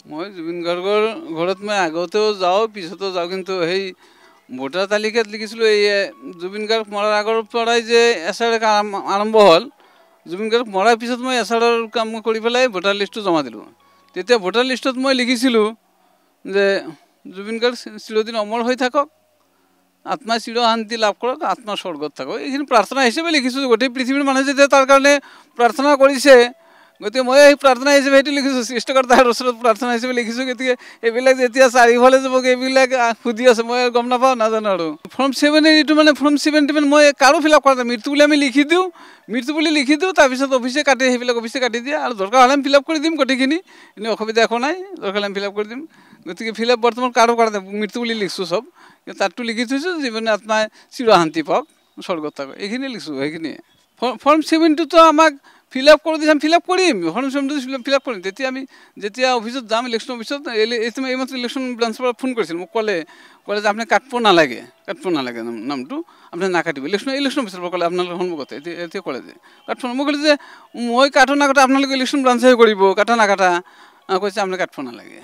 মই জুবিন গাৰ্গৰ ঘৰত মই আগতেও যাওঁ, পিছতো যাওঁ, কিন্তু সেই ভোটাৰ তালিকাত লিখিছিলোঁ। এই জুবিন গাৰ্গ মৰাৰ আগৰ পৰাই যে এছ আৰ কাম আৰম্ভ হ'ল, জুবিন গাৰ্গ মৰাৰ পিছত মই এছ আৰৰ কাম কৰি পেলাই ভোটাৰ লিষ্টটো জমা দিলোঁ। তেতিয়া ভোটাৰ লিষ্টত মই লিখিছিলোঁ যে জুবিন গাৰ্গ চিৰদিন অমৰ হৈ থাকক, আত্মা চিৰ শান্তি লাভ কৰক, আত্মা স্বৰ্গত থাকক। এইখিনি প্ৰাৰ্থনা হিচাপে লিখিছোঁ। গোটেই পৃথিৱীৰ মানুহে যেতিয়া তাৰ কাৰণে প্ৰাৰ্থনা কৰিছে, গতিকে মই সেই প্ৰাৰ্থনা হিচাপে সেইটো লিখিছোঁ, সৃষ্টিকৰ্তাৰ ওচৰত প্ৰাৰ্থনা হিচাপে লিখিছোঁ। গতিকে এইবিলাক যেতিয়া চাৰিওফালে যাব এইবিলাক সুধি আছে, মই গম নাপাওঁ, নাজানো। আৰু ফৰ্ম ছেভেন এইটো মানে ফৰ্ম ছেভেনটি মানে মই কাৰো ফিল আপ কৰা নাই। মৃত্যু বুলি আমি লিখি দিওঁ, মৃত্যু বুলি লিখি দিওঁ, তাৰপিছত অফিচে কাটি, সেইবিলাক অফিচে কাটি দিয়ে। আৰু দৰকাৰ হ'লে আমি ফিল আপ কৰি দিম গোটেইখিনি, এনেই অসুবিধা একো নাই, দৰকাৰ হ'লে আমি ফিল আপ কৰি দিম। গতিকে ফিল আপ বৰ্তমান কাৰো কৰা নাই, মৃত্যু বুলি লিখিছোঁ চব, কিন্তু তাততো লিখি থৈছোঁ জীৱনে আত্মাই চিৰ শান্তি পাওক, স্বৰ্গত থাকক, এইখিনিয়ে লিখিছোঁ, সেইখিনিয়ে। ফৰ্ম ছেভেনটোতো আমাক ফিল আপ কৰি দিছে, আমি ফিল আপ কৰিম। ফৰ্ম ছেভেনটো ফিল আপ কৰিম তেতিয়া আমি যেতিয়া অফিচত যাম, ইলেকশ্যন অফিচত। এইমাত্ৰ ইলেকশ্যন ব্ৰাঞ্চৰ পৰা ফোন কৰিছিল মোক, ক'লে যে আপুনি কাটিব নালাগে, কাটিব নালাগে, নামটো আপুনি নাকাটিব। ইলেকশ্যন অফিচৰ পৰা ক'লে আপোনালোকৰ সন্মুখতে এতিয়া ক'লে যে কাটিব। মই ক'লোঁ যে মই কাটো নাকাটো আপোনালোকে ইলেকশ্যন ব্ৰাঞ্চে কৰিব, কাটা নাকাটা। কৈছে আপুনি কাটিব নালাগে।